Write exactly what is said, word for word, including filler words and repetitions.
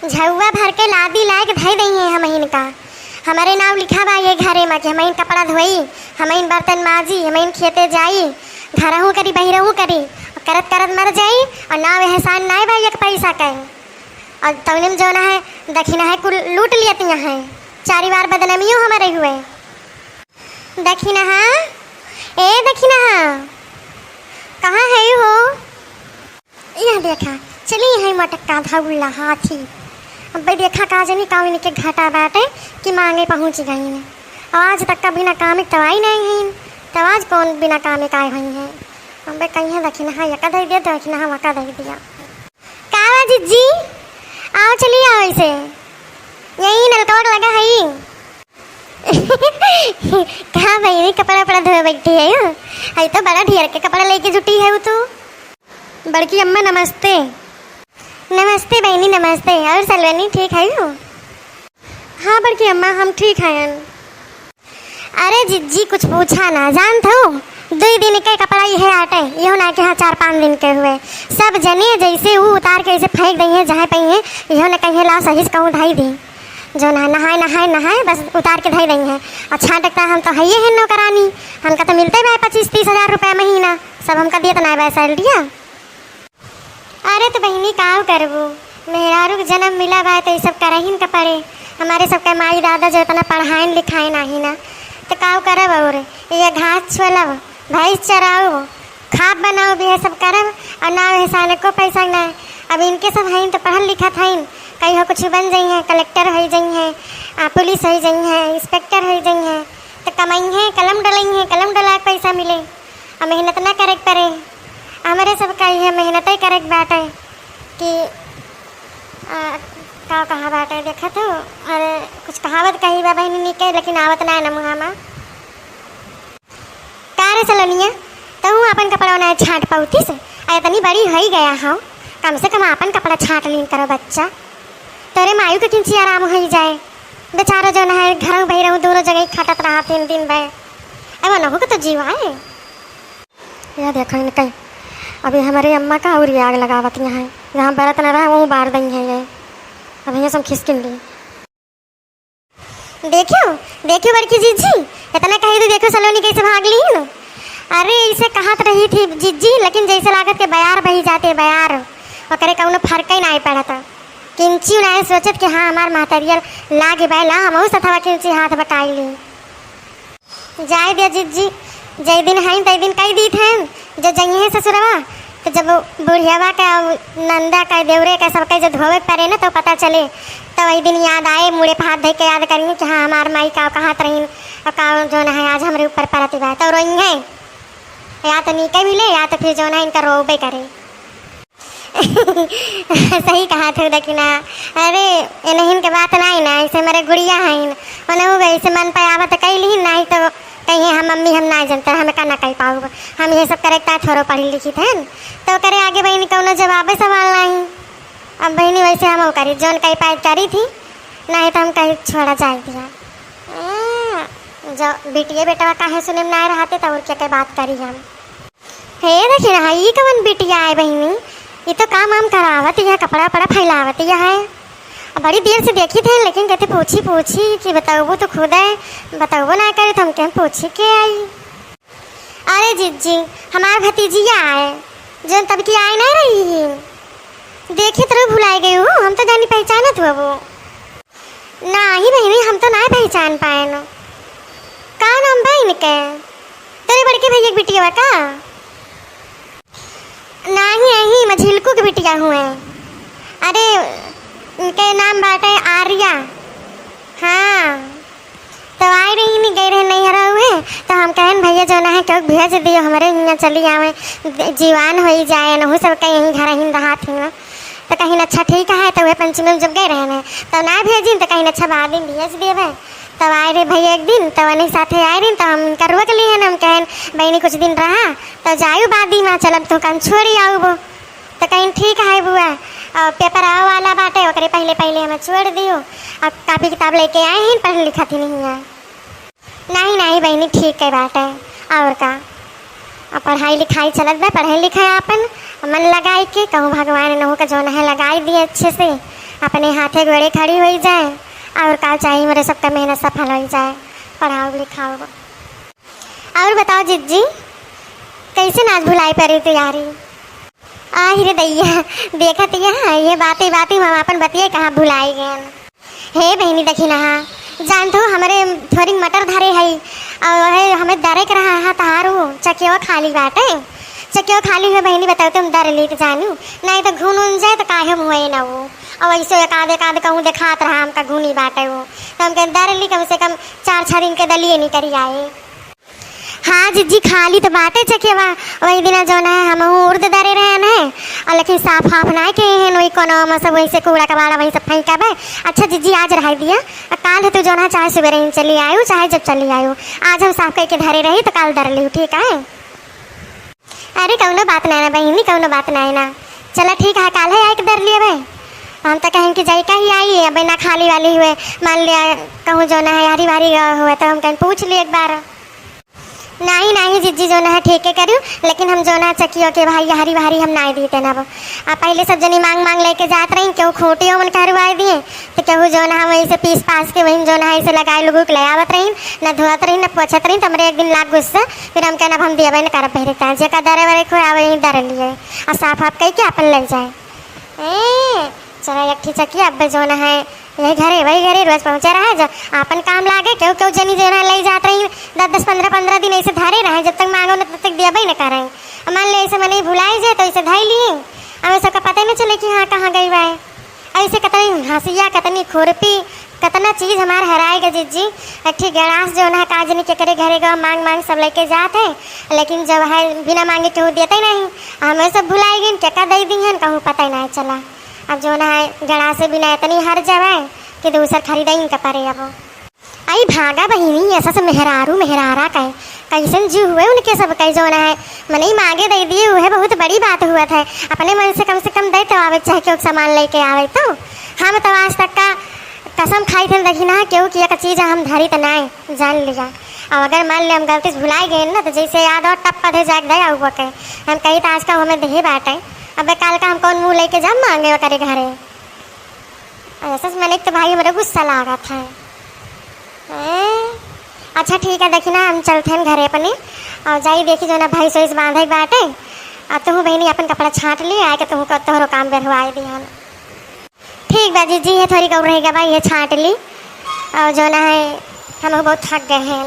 झउआ भर के लादी लाइके धइ दइहें हमहिन का। हमरे नाउँ लिखा बा ये घरे मा कि हमहिन कपड़ा धोई, हमहिन बर्तन माजी, हमहिन खेते जाई, घरहूँ करी, बहिरहूँ करी, करत करत मर जाई। अउर नाउँ एहसान नाहीं बा एक पैसा के। अउर तउने मा जौन है दखिनहा कुल लूट लियत हैं, चारि बार बदनामियो हमरे हुए। दखिनहा, ए दखिनहा, कहाँ है हो? यह देखा, चली है मटक्का धौला हाथी। अब भाई देखा का जनी का इनके घाटा बाटे कि माँगे पहुँच गई हैं। आज तक का बिना कामे क तवाई नाहीं हैं, तब आज कौन बिना कामे क आए हुई हैं। अब भाई कहीं है दखिनहा यका धइ दिया, दखिनहा वका धइ दिया। का बा जिज्जी, आओ चली आओ इसे, यही नलकवा लगा है। का बहिनी, कपड़ा उपड़ा धोए बैठी है हो? आई तो बड़ा ढेर के कपड़ा लेके जुटी है तू। बड़की अम्मा नमस्ते। नमस्ते बहिनी नमस्ते। और सलोनी ठीक है हो? हाँ बड़की अम्मा, हम ठीक हैं। अरे जिज्जी कुछ पूछा ना, जानत हो दुई दिन के कपड़ा इहे आटे, इहो ना के हाँ चार पाँच दिन के हुए। सब जने जैसे ऊ उतार के ऐसे फेंक दइहें जहाँ पइहें, इहो ना कहिहें लाओ सही से कहूँ धई दी। जौन है नहाए नहाए नहाए बस उतार के धई दइहें। अच्छा डॉक्टर, हम तो हइये हैं नौकरानी, हमका तो मिलते बा पच्चीस तीस हजार रुपया महीना, सब हमका दियत ना बा सैलरिया। अरे तो बहिनी काव करबू, मेहरारू के जन्म मिला बा तो ये सब करहिन का पड़े। हमारे सबके माई दादा जो इतना पढ़ाइन लिखाइन नाही ना, तो काव करब? और ये घास छोलब, भैंस चराउब, खाब बनाउब, ये सब करब, और ना एहसान को पैसा ना। अब इनके सब हइन तो पढ़ल लिखत हइन, कहियो कुछ बन जइहें, कलेक्टर होइ जइहें, आ, पुलिस होइ जइहें, इंस्पेक्टर होइ जइहें, तो कमइहें, कलम डलइहें, कलम डला के पैसा मिले, आ मेहनत ना करे के पड़े। हमरे सब का इहे मेहनत ही करे के बाटे कि, आ, का कहा बाटे देखत हो, अरे कुछ कहावत कही बा बहिनी निके, लेकिन आवत ना है ना मुँह मा। का रे सलोनिया, तहूँ आपन कपड़वा नाहीं छाँट पउतिस? आ इतनी बड़ी होइ गया हो, कम से कम आपन कपड़ा छाँट लीन करो बच्चा। तोरे मायू के किंची आराम होइ जाए। बेचारो जौन है घरहूँ बहिरहूँ दोनों जगह ही खटत रहा तीन दिन भर। अब ओनहू के तो जीव आए। या देखो इनके, अभी हमरे अम्मा का अउर आग लगावत यहाँ है, जहाँ बरत न रहा वहूँ बार दइहें ये। अब ये सब खिसकिन ली। देखियो, देखियो बड़की जिज्जी, इतना कही तो देखियो सलोनी कैसे भाग ली न। अरे इसे कहत रही थी जिज्जी, लेकिन जैसे लागत के बयार बही जाते बयार, ओकरे कउनो फर्क ही नाहीं पड़त। किंची नाहीं सोचत कि हाँ हमार महतरिया लाग बा, ला हमहू सथवा किंची हाथ बटाई ली। जाए दिया जिज्जी, जै दिन हइन तै दिन कहि दीत हइन, जो जइहें ससुरवा, तो जब बुढ़ियवा का, नंदा का, देवरे का, सबके जो धोवे के परे न, तो पता चले, तो वही दिन याद आए, मुड़े पे हाथ धइ के याद करिहें कि हाँ, हमार माई का कहत रहीन, और का जौन है आज हमरे ऊपर परत बा, तो रोइहें। या तो नीके मिले, या तो फिर जौन है इनका रोबे करे। सही कहत हो दखिना। अरे, एनहिन के बात नाई ना, ऐसे हमरे गुड़िया हइन। ओनहु के ऐसे मन पे आवत कई लिहिन, नाई तो कहिहें, "हम मम्मी, हम नाई जनते, हम का ना कई पाउब। हम ये सब करे ता थोरो पढ़ी लिखी थेन।" तो करे आगे बहिनी कउनो जवाबे सवाल नाई। अब बहिनी वैसे हम करी, जौन कई पाए करी थी, नाई तो हम कही छोड़ा जाए दिया। ए, जो बिटिया बेटवा काहे सुने में नाई रहते, तो और क्या के बात करी हम। हे दखिनहा, ई कवन बिटिया आए बहिनी? ई तो काम वाम करावत है, कपड़ा वपड़ा फैलावत है। अब बड़ी देर से देखित है, लेकिन कहते पूछी पूछी कि बतउबू तो खुद है, बतउबो ना करे तो हम कहें पूछी के आई। अरे जिज्जी, हमार भतीजिया आए, जौन तब की आए ना रही है। देखित रहो भुलाए गई हो, हम तो जानी पहचानत हुआ वो। नाही बहिनी, हम तो नाही पहचान पाएन। का नाम बा इनके? तोरे बड़के भैया के बिटिया बा का? नाही, यही मझिलकू के बिटिया हुए। अरे, इनके नाम बाटे आर्या। हाँ, तो आई रही, गई रहे नैहरा हुए, तो हम कहेन, "भैया जौन है, केहू भेज दियो, हमरे हियाँ चली आवे, जीवान होई जाए, नहू सबके यहीं घर ही रहा थी ना।" तो कहिन, "अच्छा ठीक है।" तो वह पंचमी में जब गए रहे, तो ना भेजिन, तो कहिन, "अच्छा, बाद में भेज देवे।" तब आए रहे भैया एक दिन, तो उन्हीं साथे आए रहे, तो हम इनका रोक लिए, हम कहें, "बहिनी, कुछ दिन रहा, तो जायु बाद में, चलब तो कम छोड़ी आउबो।" तो कहिन, "ठीक है बुआ, और पेपर आवे वाला बाटे, ओकरे पहले पहले हम छोड़ दियो, अब कापी किताब लेके आए हैं, पढ़ लिखत ही नहीं है।" नाही, नाही बहिनी, ठीक है बाटे, और का। अब पढ़ाई लिखाई चलत बा, पढ़े लिखे आपन मन लगाई के, कहूँ भगवान नहु का जौन है लगाई दिए अच्छे से, अपने हाथे गोड़े खड़ी होइ जाए, और का चाही, मोरे सबका मेहनत सफल होइ जाए, पढ़ाओ लिखाओ। और बताओ जिज्जी, कैसे नाज भुलाई परी तैयारी? आहि रे दैया, देखत या, ये बातें बातें में हम आपन बतिये कहाँ भुलाई गए। हे बहिनी, देखी ना, जान तो हमरे थोड़ी मटर धरे है, और है हमें दरे के रहा है, तहारू चकियो खाली बाटे, चकियो खाली है बहिनी, बताओ तुम दर ली तो जानू, नहीं तो घुन उन जाए तो काहे मुँहे ना वो। और ऐसे एक आध, एक आध कहूँ देखात रहा हमका घुनी बाटे वो, तो हम कहें दर ली, कम से कम चार छः दिन के दलिए निकरी आए। हाँ जिज्जी, खाली तो बाटे चकेवा। वही दिना जौन है, हमहू उर्द दरे रहन है, और लेकिन साफ हाफ ना के हैं, वही कोनो में सब वही से कूड़ा कबाड़ा वही सब फेंका बे। अच्छा जिज्जी, आज रह दिया, आ काल है तू जौन है, चाहे सुबह रही चली आयु, चाहे जब चली आयु, आज हम साफ करके धरे रही तो काल दर लियो, ठीक है? अरे कौनो बात ना है ना बहिनी, कौनो बात ना है ना। चला ठीक है, काल है आए के दर लिए बे। हम तो कहें कि जाई का ही आई, अब ना खाली वाली हुए, मान लिया कहूँ जौन है, हरी भरी हुए तो हम कहें पूछ लिए एक बार। नाही, नाही जिज्जी, जौन है ठीके करियो, लेकिन हम जौन है चकियो के भाई हरी भारी हम नाही दीते ना वो। आ पहले सब जनी मांग मांग लेके जात रही, केहू खूंटी ओमन कहरुआए दिए, तो केहू जौन है वही से पीस पास के वही जौन है ऐसे लगाए लुगुक ले आवत रही, न धोत रही, न पोछत रही, तो हमरे एक दिन लाग गुस्सा, फिर हम कहना, अब हम देबे न करब बहरे तार, जेका दरे वरे खोए आवे यहीं दर लिए, आ साफ आप कह के अपन ले जाए। ए, चला एक ठी चकिया, अब जौन है यही घरे, वही घरे रोज पहुँचे रहे, जब आपन काम लागे, केहू, केहू जनी जौन है ले जात रही, दस, दस, पन्द्रह, पन्द्रह दिन ऐसे धरे रहे, जब तक मांगो न तब तक देबे न करे। अब मान ले ऐसे मनई भुलाई जाए तो ऐसे धई लिए, अब सबका पता न चले कि हाँ कहाँ गई बा। ऐसे कतनी हंसिया, कतनी खुरपी, कतना चीज हमार हराए गे जिज्जी। एक ठी गड़ास जौन है का जनी केकरे घरे गवा मांग मांग सब लेके जात है, लेकिन जब है बिना मांगे केहू देते नहीं, हमें सब भुलाई गइन, केका दे दी हन कहूँ पता ही नहीं चला। अब जौन है गड़ास बिना इतनी हर जावे कि दूसर खरीदे इनका परे अब। आई भागा बहिनी, ऐसा से मेहरारू मेहरारा कहे, कैसन जीव हुए उनके सब कहे जौन है, मनई मांगे दे दिए, उहे बहुत बड़ी बात हुआ था। अपने मन से कम से कम दे तो आवे, चाहे केहू सामान लेके आवे तो। हम तो आज तक का कसम खाई थे, देखी ना, केहू की एक चीज हम धरी तो नाय, जान लिया। अब अगर मान ले हम गलती से भुलाई गए ना, तो जैसे याद हो टप्पा दे जाके दया हुआ के। हम कही तो आज का हमें देहे बाटे, अब काल का हम कौन मुंह लेके जाब मांगे ओकरे घरे। ऐसा से मने तो भाई हमरे गुस्सा लागत है। ए? अच्छा ठीक है, देखी ना, हम चलते हैं घरे अपने, और जाई देखी जौन है भैंस वैंस बांधे के बाटे, और तुहू बहिनी अपन कपड़ा छांट ली, आए के तुहू को तोहरो काम बेरहुआई दिहन। ठीक बा जिज्जी, ये थोड़ी कौर रहेगा भाई, ये छांट ली, और जौन है हम बहुत थक गए हैं।